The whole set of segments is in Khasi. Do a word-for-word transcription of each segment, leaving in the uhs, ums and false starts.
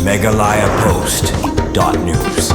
Meghalaya Post dot news.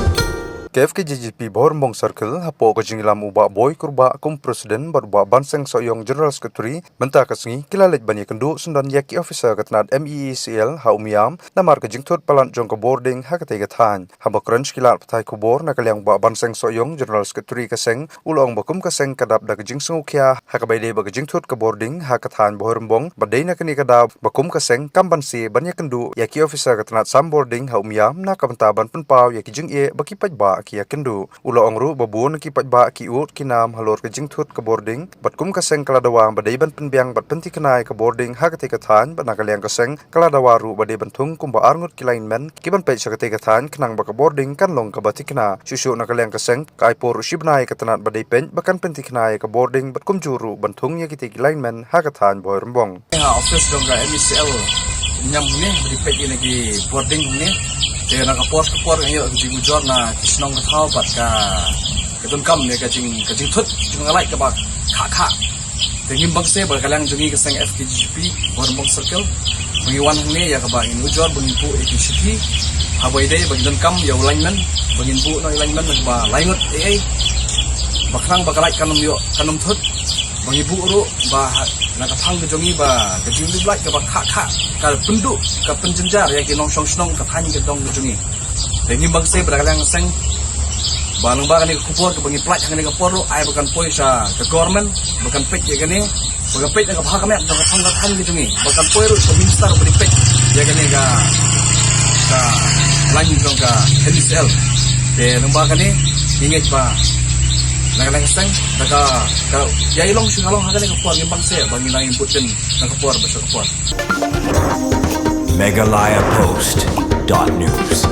K F K G G P Bhoirymbong Circle, hapoh ka jingïalam u Bah Boi Kurbah kum President bad u Bah Banseng Sohiong General Secretary, mynta ka sngi ki la leit ban ïakynduh syndon ïa ki officer ka tnat M E E C L ha Umiam namar ka jingthut palat jong ka bording ha katei ka thaiñ. Haba kren sha ki lad pathai khubor na ka liang u Bah Banseng Sohiong General Secretary ka seng, u la ong ba kum ka seng ka dap da ka jingsngewkhia ha kaba ïadei bad ka jingthut ka bording ha ka thaiñ Bhoirymbong, bad dei na kane ka daw ba kum ka seng kam banse ban ïakynduh ïa ki officer ka tnat sam bording ha Umiam na ka bynta ban pynpaw ïa ki jingeh ba ki paidbah ki ïakynduh. U la ong ruh ba bun ki paidbah ki ud ki nam halor ka jingthut ka bording, bad kum ka seng ka la dawa ba dei ban pynbiang bad pynthikna ïa ka bording ha katei ka thaiñ, bad na ka liang ka seng ka la dawa ruh ba dei ban thung kumba arngut ki lineman ki ban peit sha katei ka thaiñ khnang ba ka bording kan long kaba thikna. Shuh shuh na ka liang ka seng ka ai por ruh shi bnai ïa ka tnat ba dei peit ba kan pynthikna ïa ka bording bad kumjuh ruh ban thung ïa kitei ki lineman ha ka thaiñ Bhoirymbong. Ha office jong ka M E C L Umiam hangne ba dei peit ïa ki bording hangne. Te na ka por ka por ngi ïoh ka jingujor na ki shnong ka thaw bad ka, ka donkam ïa ka jing, ka jingthut jingmyntoi kaba khah khah. Te ngim banse ba ka liang jong ngi ka seng F K G G P Bhoirymbong Circle ba ngi wan hangne ïa kaba ngin ujor ba ngin buh ïa ki shithi. Haba ïadei ba ngin donkam ïa u lineman ba ngin buh noh ïa u lineman kaba lai ngut ei ei. Ba khnang ba ka light kan ym ïoh, kan ym thut. Ba ngi buh ruh ba ha, na ka thaiñ ka jong ngi ba ka jinglip light kaba khah khah ka pynduh, ka pynjynjar ïa ki nongshong shnong ka thaiñ ka dong ka jong ngi. Te ngim banse ba da ka liang seng ba lyngba kane ka khubor kaba ngi pynlait ha kane ka por ruh ai ba kan poi sha ka government ba kan peit ïa kane, ba kan peit na ka bha ka met jong ka thaiñ ka thaiñ ka jong ngi, ba kan poi ruh sha minister ba dei peit ïa kane ka, ka line jong ka M E C L. Te lyngba kane ngi ngeit ba na ka liang seng da ka, ka ïa i long shu ka long ha kane ka por ngim banse ba ngi nang im bud den na ka por ba sha ka por. Meghalaya Post dot news.